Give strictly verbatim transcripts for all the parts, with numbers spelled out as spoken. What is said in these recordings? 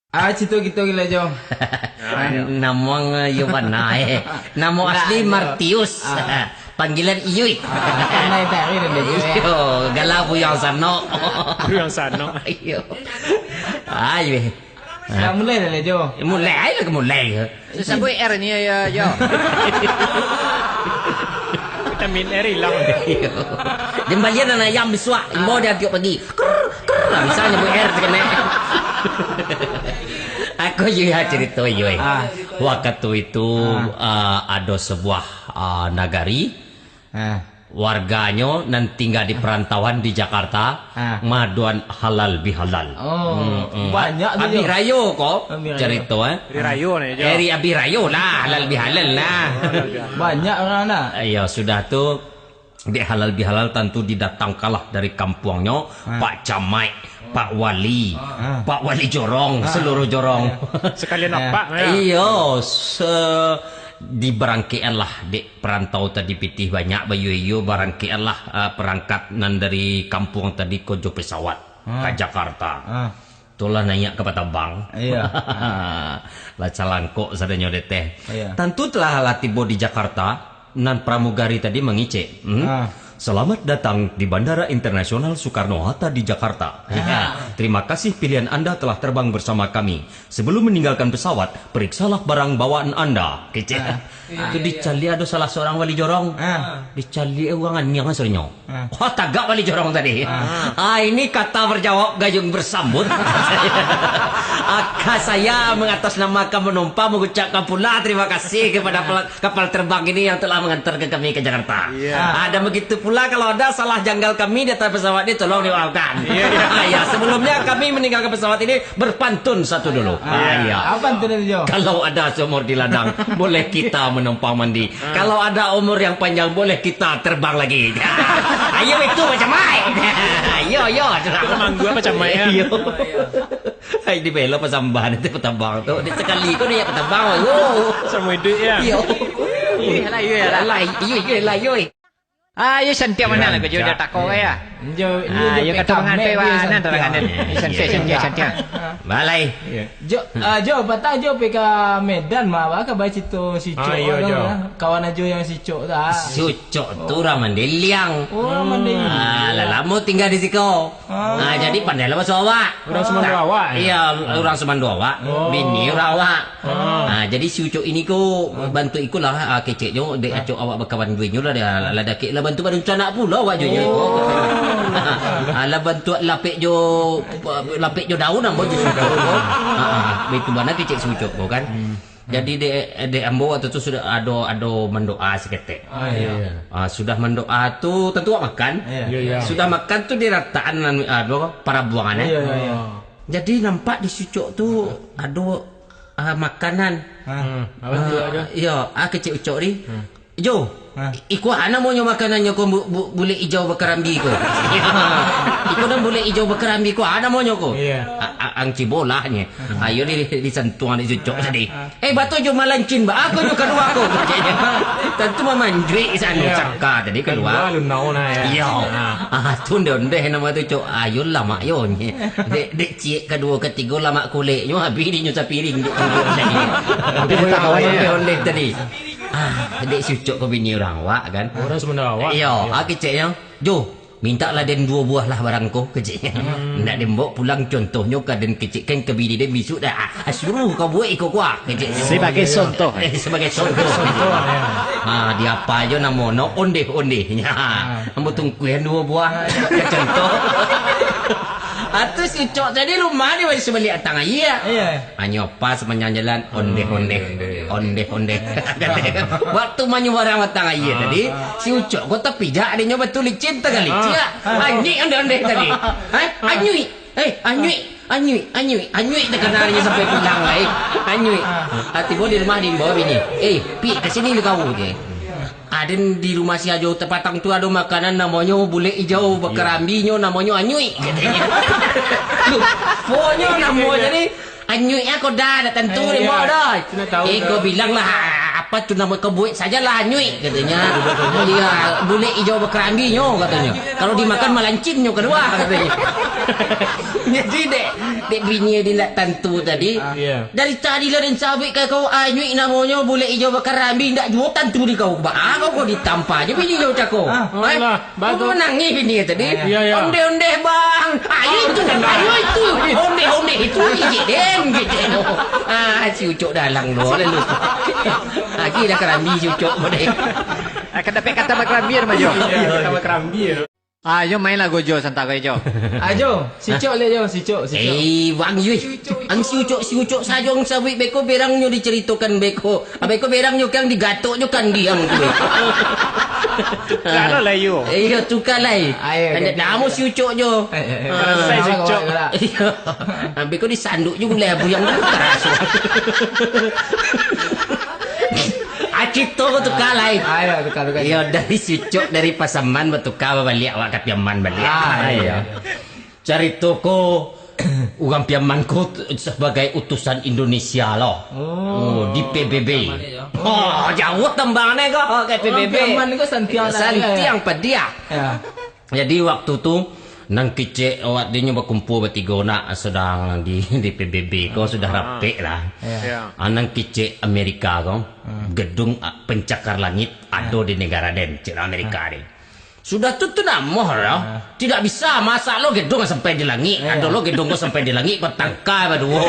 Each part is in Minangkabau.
Ah, situ gitu gila, Jo. Namo yo bana, eh. Namo asli Martius. Ah. Panggilan Iyui. Ah, pandai tari dan dia, Jo, eh. Iyo, galau Buyuang Sano. Buyuang Sano. Iyo. Ayo, eh. Dah mulai dah lah, Jo. Mulai, ayo lah mulai. Sabuik R ni, ya, ya. Vitamin R hilang. Iyo. Jambalian anak ayam bisuak, imbau dia tiok pagi. Krr, krr, lah bisa nyebut R terkena. Aku yo ya cerita yo, eh. Ah. Waktu itu, ah, ado sebuah, ah, nagari. Ah. Warganyo nan tingga di perantauan di Jakarta, ah, madoan halal bihalal. Oh, banyak tu, abih Jo. Rayo ko. Abih rayo. Cerita, eh. Hari rayo ni, Jo. Hari abih rayo lah, halal bihalal lah. Banyak orang dah. Iyo, sudah tu, dek halal bihalal tantu didatangkanlah dari kampuangnyo, ah, Pak Camaik, Pak Wali, ah, Pak Wali Jorong, ah, seluruh jorong. Iyo. Sekalian apak, ya. Iyo, se-, dibarangkekanlah dek perantau tadi pitih banyak, bayo-iyo barangkekanlah, ah, perangkat nan dari kampuang tadi ko jo pesawat, ah, ka Jakarta. Ah. Tu lah naiak ka patabang. Iyo. Lah calangkok sadonyo deh teh. Iyo. Tantu telah lah tibo di Jakarta, nan pramugari tadi mangecek, hmm? Ah. "Selamat datang di Bandara Internasional Soekarno-Hatta di Jakarta. Ah. Terima kasih pilihan Anda telah terbang bersama kami. Sebelum meninggalkan pesawat, periksalah barang bawaan Anda." Kecek. Ah. Itu dicaliak ado salah seorang wali jorong. Ah. Dicaliak urang aniang sebenarnyo. Ah. Wah, tagak wali jorong tadi. Ah. Ah, ini kata berjawab gayung bersambut. Aka saya mengatasnamakan penumpang mengucapkan pula terima kasih kepada pel-, kapal terbang ini yang telah mengantarkan kami ke Jakarta. Iya. Ah, dan begitu pula kalau ada salah janggal kami di atas pesawat ini, tolong dimaafkan. Iya, iya. Ah, ya, sebelumnya kami meninggalkan pesawat ini berpantun satu dulu. Ah, iya. Apa pantun itu, Jo? Kalau ada sumur di ladang, boleh kita menumpang mandi. Ah. Kalau ada umur yang panjang, boleh kita terbang lagi. Ayo itu macam mai. Ayo, ayo. Itu manggu apa macam mai, ya? Iyo. Hai, di belo pasambahan itu patabang tu. Di sekali ko dia patabang, ayo. Sama hidup, ya? Iyo. Iyo lah, iyo lah. Alah, iyo, iyo lah, iyo. Ah, iyo santiang mano lah, Jo, dah tako, ya. Jo, ah, iyo, iyo, kato mangantai, wah, nan tarangan, nan. Santiang, santiang, santiang. Balai. Iyo. Jo, ah, Jo, patah Jo pai ka Medan mah, apa kabar cito si Cok? Ah, iyo, Jo. Kawan Ajo yang si Cok tu, ah. Si Cok tu urang Mandeliang. Oh, urang Mandeliang. Ah, lah lamo tingga di siko. Ah. Ah, jadi pandailah baso awak. Urang sumando awak, ya? Iyo, urang sumando awak. Oh. Bini urang awak. Ah. Ah, jadi si Ucok ini ko bantuak iko lah, ah, keceknyo, dek acok awak bakawan jo inyo lah, dah, lah dakek lah bantuak badan sanak pulo awak jo inyo. Oh. Ah, lah bantuak lapek jo, lapek jo daun ambo jo si Ucok ko. Ah, ah, baitu bana kecek si Ucok ko kan. Hmm. Jadi dek, dek ambo waktu tu sudah ado, ado mandoa saketek. Ah, iyo. Ah, sudah mandoa tu tantu awak makan. Iyo. Iyo, iyo. Sudah makan tu di rataan nan, ah, apo, parabuangan, eh. Iyo, iyo, iyo. Jadi nampak di si Ucok tu ado, ah, makanan. Ah. Hmm, apo tu, ah, ado? Iyo, ah, kecek Ucok ni. Hmm. Jo, ah, i-, iko a namonyo makanannyo ko bu-, bu-, bulek ijau bakarambi ko? Iko nan bulek ijau bakarambi ko, a namonyo ko? Iyo. A-, a-, ang cibo lah nyo. Hmm. Ayo di, di, disantuang dek si Ucok tadi. Ah. Eh, bato jo malancin, ba, ako jo kalua ko. Tantu mamanjuik sano, iyo, saka tadi kalua. Kalua lunau nah, ya. Iyo. Ah. Ah, tu ondeh-ondeh namo tu, Cok. Ayolah, Mak, yo, nyo. Dek, dek ciek kaduo, katigo, lamak kuleknyo, habih dinyo sapiring, dek, ondeh-ondeh tadi. Ah, dek si Ucok ko bini urang awak, kan. Urang sumando awak. Iyo, iyo. Ah, keceknyo. Jo, mintaklah den duo buah lah barang ko, keceknyo. Hmm. Ndak den baok pulang, contohnyo ka den kecekkan ka bini den bisuak dah. Ah, suruah ka buek iko kuah, keceknyo. Sabagai contoh. Eh, sabagai contoh. Contoh, ya. Ah, di apa jo namo no ondeh-ondeh. Ah. Ambo tungkuihan duo buah. Ah, ya. Ka contoh. Ah, tu si Ucok tadi rumah ni masih sabaliak atang aia. Iya. Hanyo pas sapanjang jalan, ondeh-ondeh, ondeh-ondeh. Waktu manyubarang batang aia tadi, si Ucok ko tapijak adinyo batu licin tagali. Ciak, anyuik ondeh-ondeh tadi. Hah? Anyuik. Eh, anyuik, anyuik, anyuik, anyuik takana adinyo sampai pulang lai. Anyuik. Ah, tibo di rumah diimbau bini. "Eh, Pik, ka sini lu kau," je. Aden di rumah si Ajo Tapatang tu ado makanan namonyo bulek ijau bakarambinyo namonyo anyuik, katonyo. Luponyo namo jadi anyuik ako dah, dah tantu dek mo dah. Iko bilanglah, Apa tu namo, kebuik sajalah anyuik, katanya. Iya, bulek ijau bakarambinyo, katanya. Kalau dimakan, malancinnyo kaluar, katanya. Jadi, dek, dek bini dia ndak tantu tadi. Ah. Iya. Dari tadi lah den sabuik ka kau, anyuik namonyo, bulek ijau bakarambi, ndak juo tantu di kau. Baa kau, kau ditampa je bini kau cako. Ah, eh? Alah. Batua. Manangih bini tadi. Iya, iya. Ondeh-ondeh, Bang. Ayo itu, ayo itu. Ondeh-ondeh itu, gigit den, gigit den. Ah, si Ucok dalang lo, lalu. Lagi dah karambi si Ucok model. Ah, kan dapek kata bakarambia, Mas Jo. Iya, kata bakarambia. Ah, Jo, main lagu Jo, santai aja, Jo. Ah, Jo, si Ucok le, Jo, si Ucok, si Ucok. Eh, Bang Yui. Ang si Ucok, si Ucok sajo ang sabuik beko, berangnyo diceritokan beko. Abih ko berang nyo kang digatok nyo kandiang tu. Tukar lah, lah, yo. Iyo, tukar lai. Ayo, namo si Ucok jo. Eh, eh, eh. Ah. Selesai si Ucok. Iyo. Abih ko disanduk jo gulai abuyang tu, keras. Ah, cito ko tukar lai. Ayo, tukar, tukar. Iyo, dari si Ucok, dari Pasaman batukar babaliak awak ka Piaman baliak. Ah, iyo. Carito ko, urang Piaman ko t-, sabagai utusan Indonesia lo. Oh. Oh, di P B B. Piaman ni, yo. Oh, jauah tambangnyo ko, ka P B B. Urang Piaman ko santiang lah, santiang yo. Padiah. Ya. Jadi, waktu tu, nan kicek awak dinyo bakumpul batigo nak, sadang di, di P B B ko, sudah rapek lah. Ya. Ya. Ah, nan kicek Amerika ko, gedung, ah, pencakar langit ado di negara den, cek Amerika ni. Sudah tu, tu namoh lah. Ah. Tidak bisa, masa lo gedung sampai di langit. Iya. Ado lo gedung ko sampai di langit, ko tangkai baduo.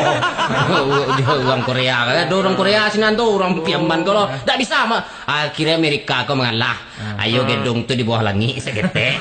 Urang Korea, ado urang Korea sinan tu, urang Piaman ko lo. Tidak bisa, ma-, akhirnya Amerika ko mangalah. Ah. Ayo gedung tu di bawah langit saketek.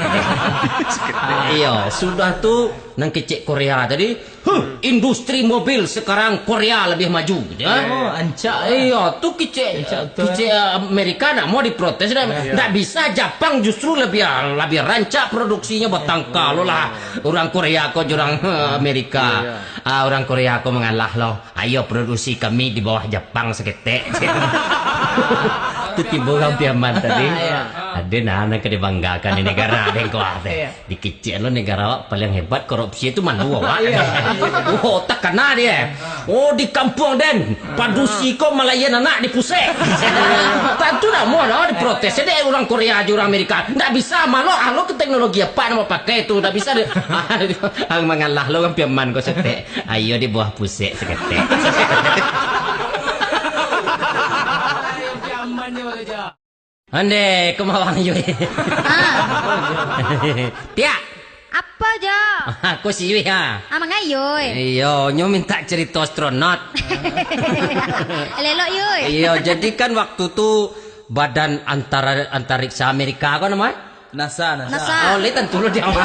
Iyo, sudah tu nan kecek Korea tadi, "Huh, industri mobil sekarang Korea lebih maju," gitu, ya. Oh, ancak, eh. Iya, tu kicek, ancak tu, kicek, eh. Amerika nak mau diprotes dah. Iya. Ndak bisa, Japang justru lebih, lebih rancak produksinya, batangka lo lah. Orang Korea ko jurang, eh, Amerika. Iya, iya. Ah, orang Korea ko mangalah lo. Ayo produksi kami di bawah Japang saketek. Tu tibo urang Piaman tadi. Iya. Ada nah, nan ka dibanggakan di negara den ko, ah, teh. Iya. Dikicek lo negara awak paling hebat korupsi tu malu awak. Iya. Oh, takana dia. Oh, di kampuang den, padusi ko malayan anak di pusek. Tantu ndak mau lah diprotes dek urang Korea jo urang Amerika. Ndak bisa, malah alo ke teknologi apa nak pakai tu, ndak bisa dia. Ang mangalah lo urang Piaman ko saketek. Ayo di bawah pusek saketek. Piaman je bakerja. Ande, ko mawang Yui. Ah. Tiak. Apa jo? Ko si Yui, ha. Ah, mangai, Yui? Iyo, nyo minta cerita astronot. Elok, Yui. Iyo, jadi kan waktu tu badan antara, antariksa Amerika, ko namo? NASA, NASA. NASA. Oh, lai tantu lo di awak.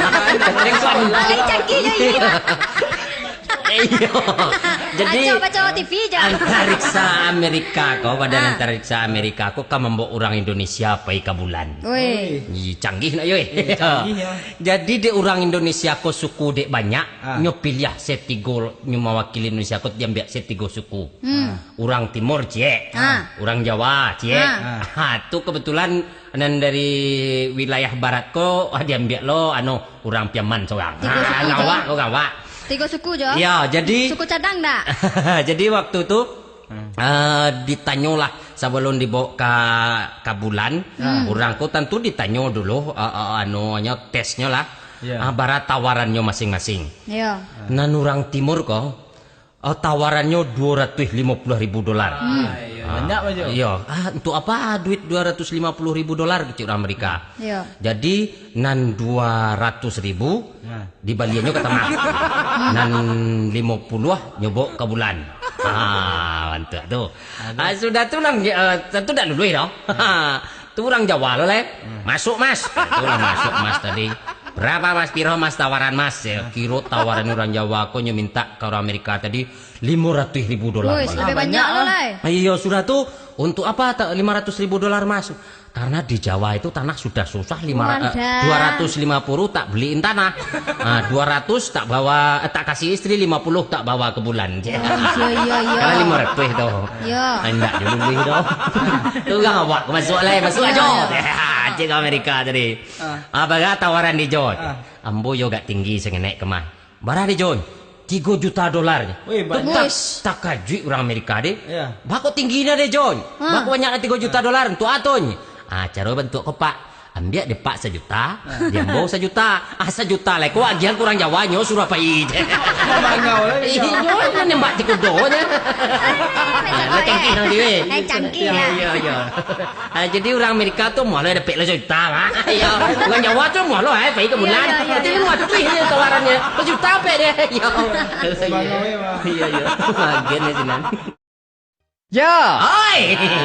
Lai canggih jo, Yui. Iyo. Jadi, acok baco T V jo. Antariksa Amerika ko, badan, ah, antariksa Amerika ko ka mambawa urang Indonesia pai ka bulan. Woi. Ih, canggih nak, Yoi. Eh, canggih, yo. Jadi, dek urang Indonesia ko suku dek banyak, ah, nyo piliah satigo, nyo mawakili Indonesia ko diambiak satigo suku. Hmm. Ah. Urang Timur ciek, ah, urang Jawa ciek. Ah. Ah, tu kebetulan nan dari wilayah barat ko, ah, diambiak lo, anu, urang Piaman sorang. Tigo suku jo. Ah, gawak ko, gawak. Tigo suku jo. Ya, jadi suku cadang ndak? Jadi waktu tu, hmm, ah, ditanyolah sabalum dibawa ka, ka bulan, hmm, urang ko tantu ditanyo dulu, ah, ah, anu, nyo tesnyo lah. Ya. Ah, bara tawarannyo masing-masing. Ya. Nan urang Timur ko, ah, tawarannyo duo ratuih limo puluah ribu dolar. Hmm. Ah, iyo. Banyak, Pak Jo. Iyo. Ah, untuk apa duit duo ratuih limo puluah ribu dolar, kecek urang Amerika. Iyo. Jadi, nan duo ratuih ribu, nah, dibaliannyo ka tanah. Nan limo puluah nyo baok ka bulan. Ah, mantap tu. Aduh. Ah, sudah tu nang, ah, tantu dak luluih doh. Tu urang Jawa lo lai. Hmm. Masuk, Mas. Tu lah masuk, Mas, tadi. Berapa, Mas? Piro, Mas, tawaran, Mas? Ya, kiro tawaran urang Jawa ko nyo minta ka urang Amerika tadi limo ratuih ribu dolar. Wih, malah. Lebih banyak lo lai. Ah, iyo, sudah tu, untuk apa ta-, lima ratus ribu dolar, Mas? Karena di Jawa itu tanah sudah susah, lima ratus, eh, dua ratus lima puluh tak beliin tanah. Ah, dua ratus tak bawa, eh, tak kasih istri, lima puluh tak bawa ke bulan. Iyo, iyo, iyo. Karena lima ratuih tu. Iyo. Indak dulu beli tu. Tu urang awak masuk lai, masuk ajo. Iyo. Cek Amerika tadi. Ah. Ah, bara tawaran di Jon? Ah. Ambo yo agak tinggi sangenek kemah. Bara di Jon? Tigo juta dolar. Weh, banyak. Tu tak-, takajuik urang Amerika deh. Iya. Baa kok tinggi nah deh, Jon? Ha. Baa kok banyak nah tigo juta dolar? Untuak apo, nyo? Ah, caro bantuak ko, Pak. Ambiak dek Pak sajuta, diambo sajuta. Ah, sajuta lai ko agiahan ka urang Jawa, nyo suruah pai. Mangau lai, Iyo, nyo. Nyo nembak ti kudo nyo. Sajuta, Lah, cangkih yo. Nang diwe. Lai cangkih, Iyo, yo. iyo, iyo. Ah, jadi urang Amerika tu amuah lo dapek lo sajuta, ha. Iyo. Urang Jawa tu amuah lo, eh, pai ka Iyo, bulan. iyo, iyo, Jadi iyo. amuah tuih nyo tawarannyo. Sajuta dapek deh. Iyo. Mangau yo, Pak. Iyo, iyo. Bagian yo sinan. Jo. Oi.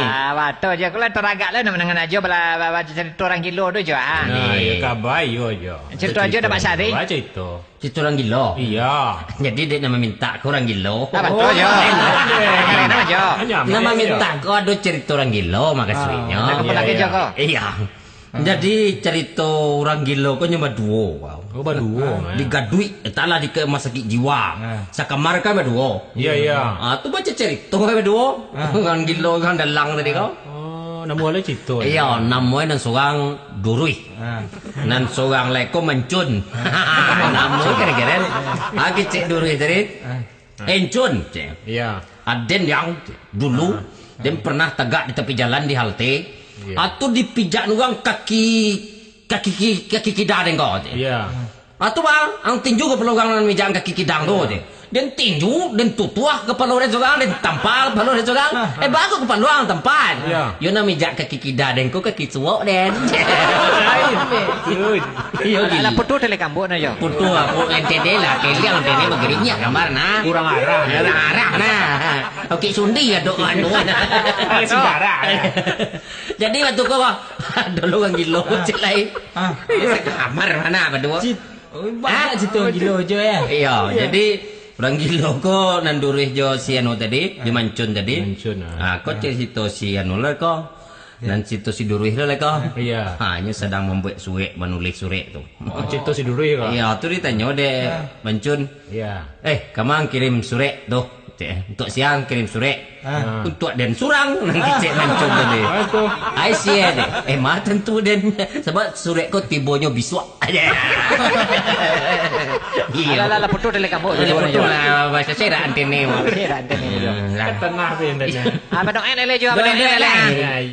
Ah, batua jo. Kulah taragak lah nak mandanga jo bala, ba-, ba-, carito urang gilo tu jo, ah. Nah, iyo, kaba iyo jo. Carito jo dah Mak Sari. Ba carito. Carito urang gilo. Iyo. Jadi dek nan mamintak ko urang gilo. Ah, batua jo. Oh, iyo. Keren ajo. Nyaman Nan jo. mamintak ko ado carito urang gilo, makasuiknyo. Ah, nak Iyo, kepala iyo. jo ko. Iyo. Jadi, carito urang gilo ko nyo baduo, kau. Oh, baduo, eh. Digaduik, taklah di rumah sakik jiwa. Ah. Sakamar kan baduo. Iya, iya. Ah, tu baco carito kan baduo. Ah. Urang gilo, urang dalang tadi kau. Oh, namo lai carito. Iya, namo nan surang Duruih. Ah. Nan surang lai ko Mancun. Namo kira-kira. Ah, kecek Duruih tadi. Ah. Encun, cek. Iya. Aden yang dulu, Ah. den pernah tagak di tapi jalan di halte. Iya. Atu dipijak urang kaki, kaki ki-, kaki kida den ko, cek. Iya. Atu bang, ang tinju ka pala urang nan mijak kaki kidang tu, Iya. cek. Den tinju, den tutuah kapalo den surang, den tampal kapalo den surang. Ah, ah. Eh, bagus kapalo ang tampal. Iya. Yo nan mijak kaki kida den ko kaki suok den. Iyo, Alah, gilo. alah, putuih tali kambuak nah, Jo. Putuih, ah, pu-, ente deh lah, keliang ente ni bagerinyak gambar nah. Kurang arah. Kurang arah nah. Oke, sundi ya, dok, anu. Sudara. Jadi, waktu ko, dulu urang gilo, Ah. cek lai. Ah. Kamar mana, baduo? Cit-, oh, banyak Ah. cerita gilo je, ya. Iya, Iya. jadi, urang gilo ko, nan Duruih jo si anu tadi, Ah. di Mancun tadi. Mancun, ah. Ah, ko Ah. cerita si anu lah ko. Ya. Nan situ si Duruih tu lah ko. Iya. Ha, nyo sadang mambuek surek, manulih surek tu. Oh, cerita si Duruih ko? Iya, tu ditanyo dek Ah. Mancun. Iya. "Eh, kama ang kirim surek tu?" Cek, "Untuak sia ang kirim surek?" Ah. Untuak den surang, nan kecek Mancun tadi. Ah, tu. Ai sia deh. Eh, ma tentu den. Sabab surek ko tibonyo bisuak. Iya. Alah, alah, alah, putuih tali kambuak Alah, dulu, putuih Jo. lah, bahasa serak antene, Mak. Serak antene, Jo. Hmm, lah. Kan tenah tu yang tanya. Ah, Abang Noel, eleh, Jo, Abang Noel, eleh.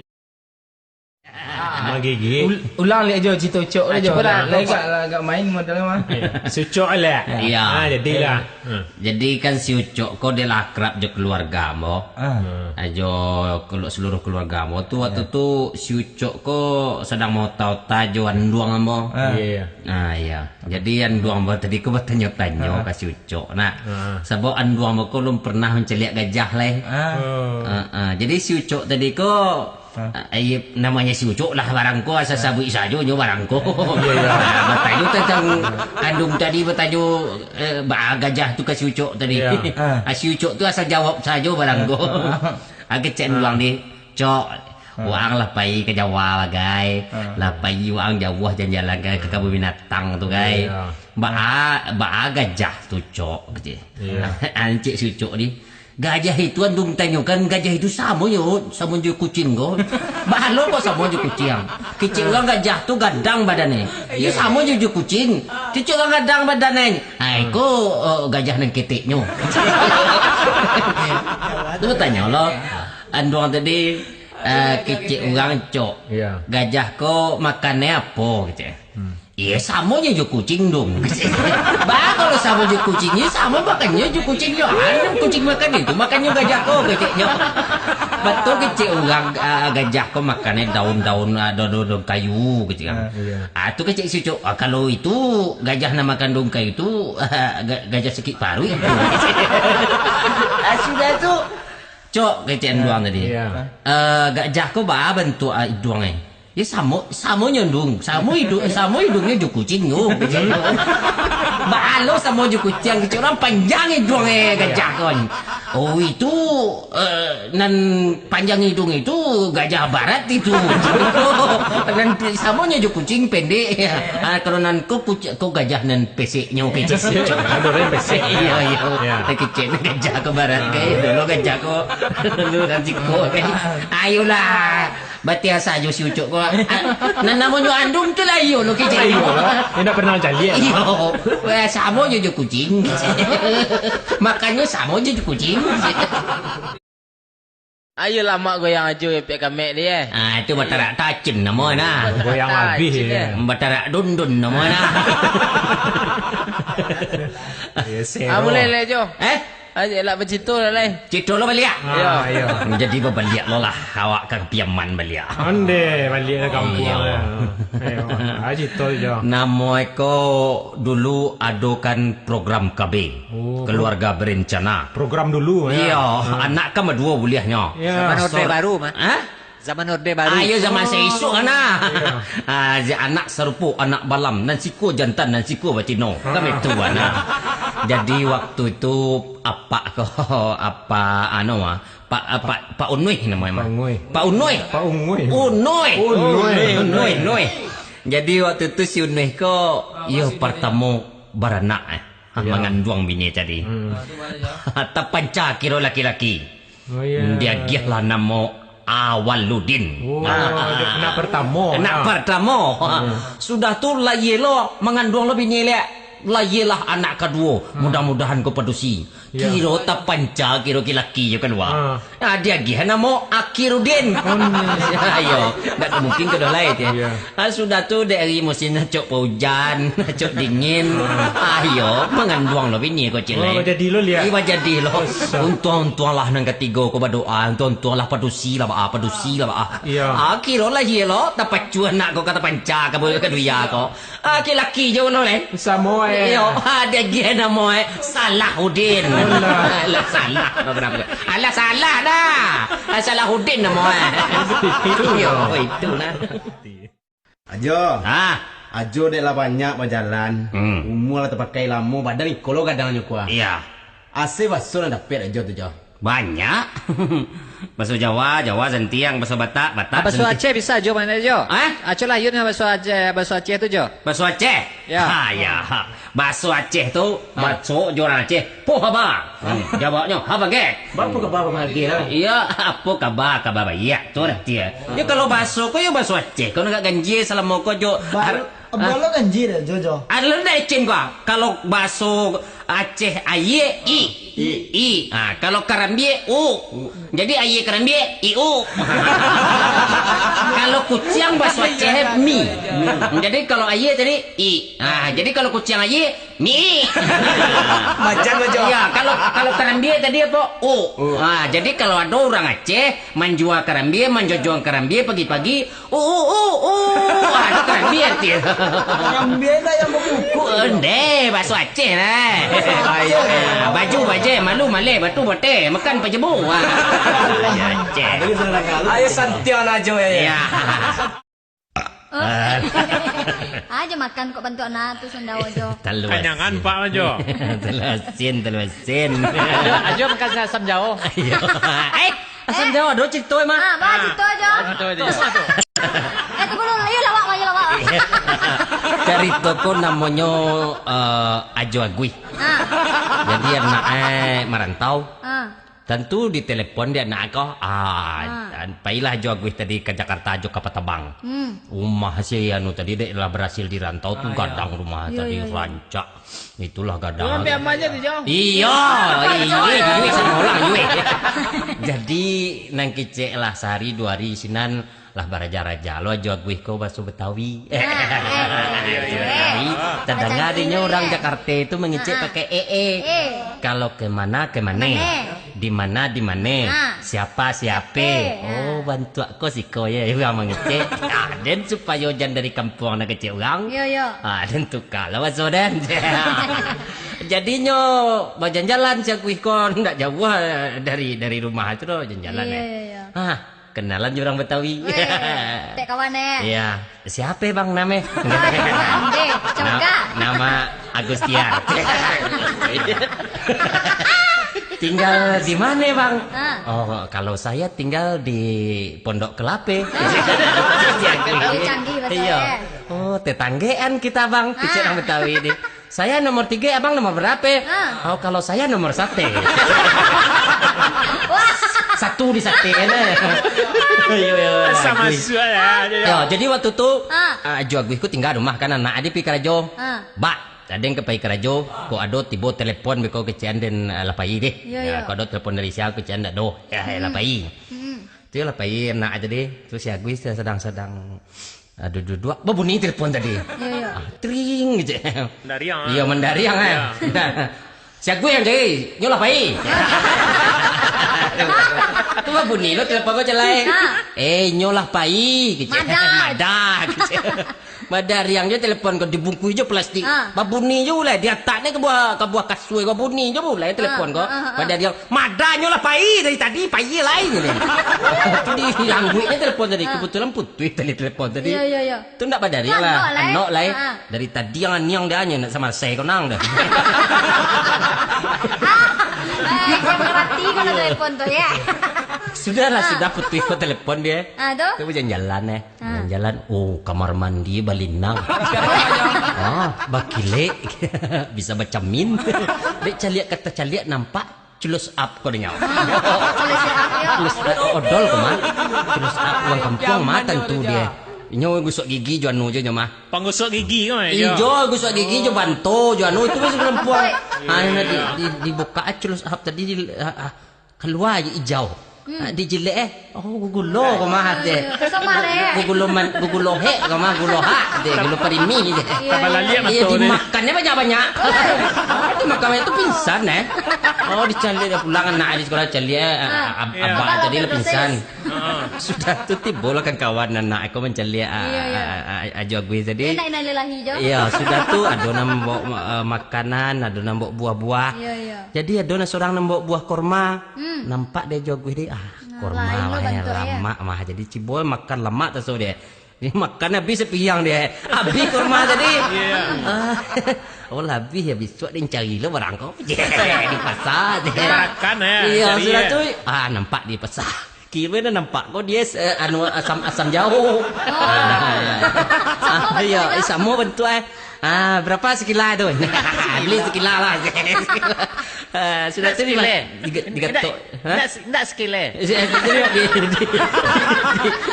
Magigi. Ul-, ulang liak jo cerita Ucok Ah, tu, Jo. cubalah, Lah, Ucok. agak, agak main modal mah. Si Ucok lah. Iya. Ah, jadilah. Hmm. Jadi kan si Ucok ko dia lah akrab jo keluarga ambo. Ah. Ah, jo kelu-, seluruh keluarga ambo tu waktu Ya. tu si Ucok ko sadang maota-ota jo anduang ambo. Ah. Iya, iya. Ah, iya. Jadi anduang ambo tadi ko batanyo-tanyo Ah. ka si Ucok. Nah, Ah. sabab anduang ambo ko alun pernah mancaliak gajah lai. Ah. Oh. Ah, ah. Jadi si Ucok tadi ko Ah. Ah, iya, namonyo si Ucok lah barang ko, asa Ah. sabuik sajo nyo barang ko. Iya, iya. Ah, batanyo tantang anduang tadi, batanyo, eh, ba-, gajah tu ka si Ucok tadi. Iya. Ah. Ah, si Ucok tu asa jawab sajo barang ko. Ah. Ah, kecek Ah. urang ni, "Cok, Ah. waang lah pai ka Jawa bagai. Ah. Lah pai waang jauah jalan-jalan ka, ka kabun binatang tu, gai. Iya. Baa, baa gajah tu, Cok?" kecek. Iya. Ah, kecek si Ucok ni. Gajah itu anduang tanyokan, gajah itu samo jo, samo jo kuciang ko. Baa lo kok samo jo kuciang? Kecek urang gajah tu gadang badannyo. Iyo, samo jo, jo kuciang. Kecek urang gadang badannyo. Ai, ko, eh, gajah nan keteknyo. Tu tanyo lo. Anduang tadi, eh, kecek urang, Cok. Iya. Gajah ko makannyo apo, kecek. Hmm. Iyo, samonyo jo kuciang, Dong. Baa kalau samo jo kuciang, iyo samo makannyo jo kuciang, yo. Anu kuciang makan itu, makannyo gajah ko, keceknyo. Batua kecek urang, ah, gajah ko makannyo daun-daun, ah, daun-daun kayu, kecek kan. Ah, iya. Ah, tu kecek si Ucok, "Ah, kalau itu gajah nan makan daun kayu tu, ga-, gajah sakik paruik itu." Ah, sudah tu, Cok, kecek anduang tadi. Iya. Eh, gajah ko baa bantuak, ah, iduang, eh? Yo, samo, samonyo, Dong. Samo idu-, samo iduangnyo jo kuciang, yo. Baa lo samo jo kuciang, kecek urang panjang iduang, eh, gajah ko. Oh, itu, eh, nan panjang iduang itu gajah barat itu. Nan samonyo jo kuciang pendek. Ah, kalau nan ko kuci-, ko gajah nan peseknyo, kecek si Ucok. Ado urang pesek. Iyo, iyo. Iyo. Kecek gajah ko barat, Ah. gai. Dulu gajah ko, dulu nan siko, gai. Ayolah. Batia sajo si Ucok ko, Nan namonyo andung tu lah iyo lo kecek. Iyo lah. Indak pernah caliak. Iyo. Wah, samo jo jo kucing. Makannyo samo jo jo kucing. Ayolah, mak goyang ajo, epek kamek dia, eh. Ah, itu batarak tacin namo nah. Goyang habis, ya. Batarak dundun namo nah. Ya, sero. Ah, mulai lah, Jo. Eh? Ah, elak bacito lah, lai. Cito lo baliak. Ah, iya. Jadi babaliak lo lah. Awak ka Piaman baliak. Onde, baliak lah kampuang. Iya. Ayo. Ah, cito, Jo. Namo eko dulu adokan program K B. Oh, keluarga berencana. Program dulu, ya. Iya, anak kan baduo buliahnyo. Iya. Zaman Orde Baru, mah. Hah? Zaman Orde Baru. Ah, iya, zaman saisuak, nah. Iya. Ah, anak sarupo, anak balam, nan siko jantan, nan siko batino. Kan itu, nah. Jadi, waktu itu, apak ko, apa, anu, ah, Pak, ah, Pak, Pak Unuih namanya, mah. Pak Unuih. Pak Unuih. Pak Unuih. Unuih. Unuih. Unuih, Unuih. Jadi, waktu itu si Unuih ko, iyo, partamo baranak, eh. Ha, iya. Manganduang bini tadi. Hmm. Tapanca kiro laki-laki. Oh, iya. Diagiahlah namo Awaludin. Oh, anak pertamo. Anak pertamo. Hmm. Sudah tu, lahia lo, manganduang lo bini liak. Lahialah anak kaduo. Hmm. Mudah-mudahan ko padusi. Iya. Kiro tapanca, kiro laki-laki jo kalua. Ah. Ah, diagiah namo Akhirudin. Oh, iya. Iyo, ndak ka mungkin ka doh lai tu. Iya. Ah, sudah tu, dek ari musim acok paujan, acok dingin. Ah. Ah, iyo, manganduang lo bini ko, Cil, eh. Oh, jadi lo liak. Iyo, jadi lo. Untuang-untuanglah nan katigo ko badoa, untuang-untuanglah padusi lah, baa, padusi lah, baa. Iya. Ah, kiro lahia lo, tapacu anak ko ka tapanca, ka bu-, ka dunia ko. Laki-laki jo no, eh. Samo, eh. Iyo, ah, diagiah namo, eh. Salahuddin. Alah. Alah, salah. Alah, salah dah. Ah, Salahuddin namo, eh. Itu. Iyo, itu nah. Ajo. Ah. Ajo dek lah banyak bajalan. Hmm. Umua lah tapakai lamo, badan iko lo gadangnyo ko. Iya. Ase baso nan dapek Ajo tu, Jo? Banyak. Baso Jawa, Jawa santiang, baso Batak, Batak santiang. Ah, baso Aceh bisa, Jo, mano, Jo? Hah? Ajo lah, Yun, baso Aceh, baso Aceh tu, Jo. Baso Aceh? Ya. Ha, ya. Baso Aceh tu, ha, baso jo urang Aceh. Poh haba. Hmm. Jawabnyo, haba gek. Apo kaba, Bang Agil, lah? Iya, apo kaba, kaba baiak. Tu arti, ya. Ya, kalau baso ko, ya baso Aceh. Kau nak ganjil salamo ko, Jo. Baru Abang lo ganjil dah, Jo, Jo. Ado lo ndak ecin ko? Kalau baso Aceh aia, i. I. I. Ha, kalau karambia, u. U. Jadi aia karambia, i u. Kalau kuciang baso Aceh, mi. Mi. Jadi kalau aia tadi, i. Ha, jadi kalau kuciang aia, mi. Macan lo, Jo. Iya, kalau, kalau karambia tadi apo? U. U. Ha, jadi kalau ado urang Aceh manjua karambia, manjojoang karambia pagi-pagi, Oh, oh, oh, oh. Ah, tu karambia arti. Karambia lah yang babukuk. Onde, baso Aceh lah. Baso Aceh. Ah, baju bajai, malu maleh, batu boteh, makan pajebu. Ah, Aceh. Ayo santiang Ajo, ya, ya. Ya. Oh. Ajo makan kok bantuak nah tu sandau Ajo. Talua asin. Kanyangan, Pak, Ajo. Talua asin, talua asin. Ajo, Ajo makan asam jao. Iya. Eh, Asam Jawa ado carito, Mak. Ah, bah, carito Ajo. Ah, carito Ajo. Eh, tunggu dulu. Ayo lawak, ayo lawak. Carito ko namonyo, eh, Ajo Aguih. Ah. Jadi anak, eh, marantau. Ah. Tantu ditelepon dek anak ko. Ah, ah, pailah Ajo Aguih tadi ka Jakarta, Ajo ka Patabang. Hmm. Rumah si anu tadi dek lah barasil di rantau tu, ah, gadang rumah tadi, rancak. Itulah gadang. Urang Piaman tu, Jo. Iyo, iyo, iyo, samo urang, iyo. Jadi, nan kecek lah sahari duo hari sinan lah baraja-raja lo Ajo Aguih ko baso Betawi. Ah, eh, eh. Tadanga dinyo urang Jakarta tu mangecek pakai e, e. Eh. Kalau ke mana, ke mana? Mana? Di mana, di mana? Ha. Siapa, siapa? Siapa, ha. Oh, bantuak ko siko, ya, urang mangecek. Ah, den supayo jan dari kampuang nak kecek urang. Yo, yo. Ah, den tuka lah baso den. Jadinyo, bajalan-jalan si Aguih ko, ndak jauah dari, dari rumah tu doh, jalan-jalan, eh. Yo, yo, yo. Ah, Kenalan jo urang Betawi. Weh, tek kawan, eh? Iya. Siapo, Bang, name? Ande, Coka. Na-, nama Agustian. Tinggal di mana, Bang? Ah. Oh, kalau saya tinggal di Pondok Kelapa. Ah. Lebih canggih bahasa, iya. Oh, tetanggaan kita, Bang, kecek urang Betawi ni. Saya nomor tiga, abang nomor berapa? Ah. Oh, kalau saya nomor satu. Wah. Satu. Di sate kan, eh. Iyo, iyo, Asa Aguih. Masuak lah, yo. Yo, jadi waktu tu, Ah. ah, Ajo Aguih ko tingga rumah kan, anak adi pai karajo. Ah. Bak, ado nan ka pai karajo, ko ado tibo telepon beko kecekan den, ah, lah pai deh. Yo, Yo, yo. ko ado telepon dari sia kecekan dak do. Yo, Hmm. lah pai. Hmm. Tu lah pai anak tadi. Tu si Aguih sadang-sadang Aduh, duduak, babunyi telepon tadi. Iyo, iyo. Ah, tring, gitu. Mandariang, Iyo, ah. mandariang, eh. Iyo. Si Aguih nan cari, nyo lah pai. Tu babunyi lo telepon ko, Calai. Ha. Eh, nyo lah pai, gitu. Mada. Mada, gitu. Mandariang jo telepon ko, dibungkuih jo plastik. Ha. Babunyi jo lah, diatak ni ka buah, ka buah kasua ko, babunyi jo lah telepon ko. Ha, ha, ha, ha. Mandariang, Madanyo lah pai dari tadi, pai lai ni. Tu di angguiknyo telepon tadi. Ah. Kebetulan putuih tadi telepon tadi. Iyo, iyo, iyo. Tu ndak badari lah. Anok lai. Anok lai. Ah. Dari tadi yang aniang dia nyo nak samasai ko nang dah. Ah, eh, jangan mati kalau telepon tu, ya. Sudahlah, Ah. sudah putuih ko telepon dia. Ah, tu? Tu bajalan-jalan, eh. Ah. Jalan-jalan, oh, kamar mandi balinang. Ah, bakilek. Bisa bacamin. Dek caliak ka tacaliak nampak close up ko dek nyo. Close up, yo. Close up odol ko mah. Close up urang kampuang mah tantu dia. Inyo gosok gigi jo anu jo nyo mah. Panggosok gigi ko, eh, Ijo gosok gigi jo banto jo anu itu masih kampuang. Oi. Ah, di, di, dibuka close up tadi di, ah, ah. Kalua aja ijau. Hmm. Ah, dijilek, eh. Oh, gugulo ko mah, teh. Kesamar, eh. Gugulo man-, gugulo hek ko mah, gulo hak, teh. Gulo parimi, teh. Iyo, Tambah iyo. laliak Iyo, mato ni. dimakannyo banyak-banyak. Dimakan banyak tu pingsan, eh. Oh, dicaliak dah pulang anak di sekolah, caliak, eh, Ah. ab-, Iyo. abah Kalau tadi lah pingsan. dosis. Ah. Sudah tu tibolah kawan-kawan anak ko mancaliak, ah, Iyo, iyo. ah, ah, Ajo Aguih tadi. Enak, innalillahi jo. Iyo, sudah tu ado nan bawa, eh, makanan, ado nan bawa buah-buah. Iyo, iyo. Jadi ado nan surang nan bawa buah korma. Hmm. Nampak dek Ajo Aguih dek, ah, Nah, korma lain lo mah, eh, bantuak, ya. lamak mah. Jadi cubo makan lamak taso dek. Dia makan habis sapiang dek. Habis korma tadi. Iya. Ah, oh, lah habis ya, bisuak den cari lo barang ko. Di pasar dek. Makan, ya, Iya, cari, sudah ya. tu, ah, nampak di pasar. Kiro dah nampak ko dia, eh, anu, asam, asam jauh. Oh. Ah, iya, eh, samo bantuak, eh. Ah, berapa sekilo tu? Beli sekilo lah. Ah, sudah tu Sekilo. diga-, digatok. Indak, Ha? indak, indak sekilo. Eh, jadi di, di, di, di,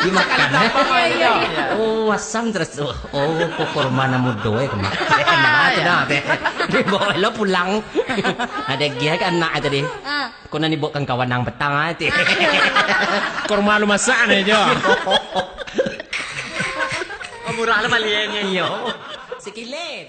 dimakan, eh? Iya, iya, iya. Oh, asam terus. Oh, oh, kok korma nan mudo, eh, kemakan. Nah, tu dah, teh. Dibawa lo pulang. Ada giah kan anak tadi. Ah. Kok nan dibawa kawan-kawan nan petang, ah, teh. Korma lu masak ni, Jo. Oh, murah lo baliannya. Iyo. Sekilo.